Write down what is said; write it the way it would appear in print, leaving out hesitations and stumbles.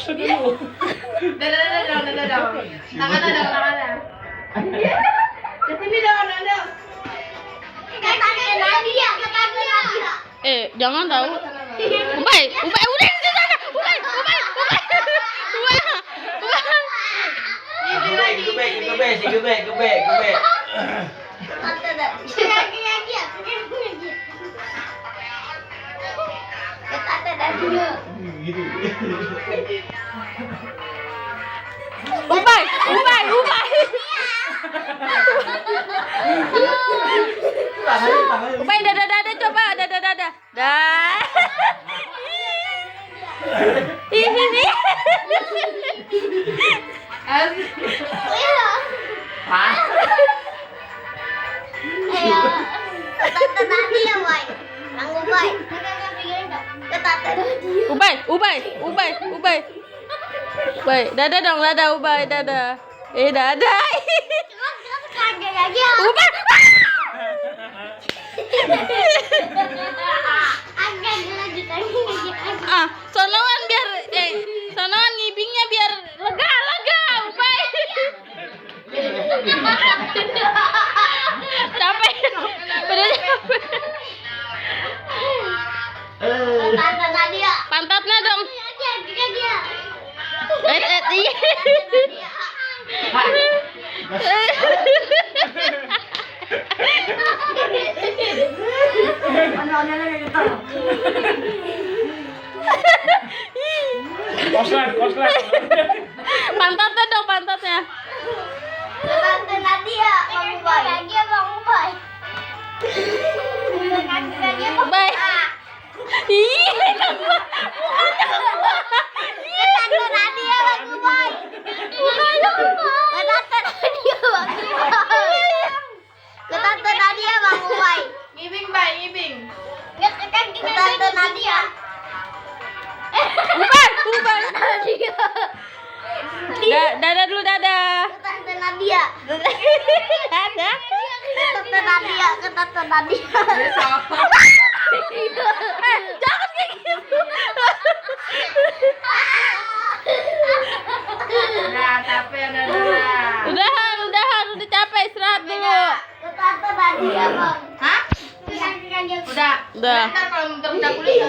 Masa dulu. Dadah. Tangannya. Ke sini dong, Nanda. Kata Nadia. Jangan tahu. Ubay, udah di sana. Ubay. Gebek. Gitu. Ubay. Tangannya. Ubay, dadah coba, dadah. Dah. Ini. Kata Nadia, Boy. Nanggu, Boy. Kata Nadia. Ubay. Ubay, dadah dong, Ubay, dadah. Dadah. Kaget aja. Ubay. Sonoan biar sonoan ngibingnya biar lega, Ubay. Capek. Udah capek. Kata Nadia. Pantatnya dong. Dia. Iya. Koslet. Pantatnya dong, pantatnya. Kata Nadia. Bang Ubay. Ubay. Ih, Kata Nadia, Bang Ubay. Kata Nadia, Bang Ubay. Ngibing. Kata Nadia. Ubay. Dadah dulu, dadah. Kata Nadia. Dadah. Kata Nadia. Jangan kayak gitu. Udahan, udah capek, istirahat dulu. Kata Nadia, Bang. Udah. Ntar kalau minta kulit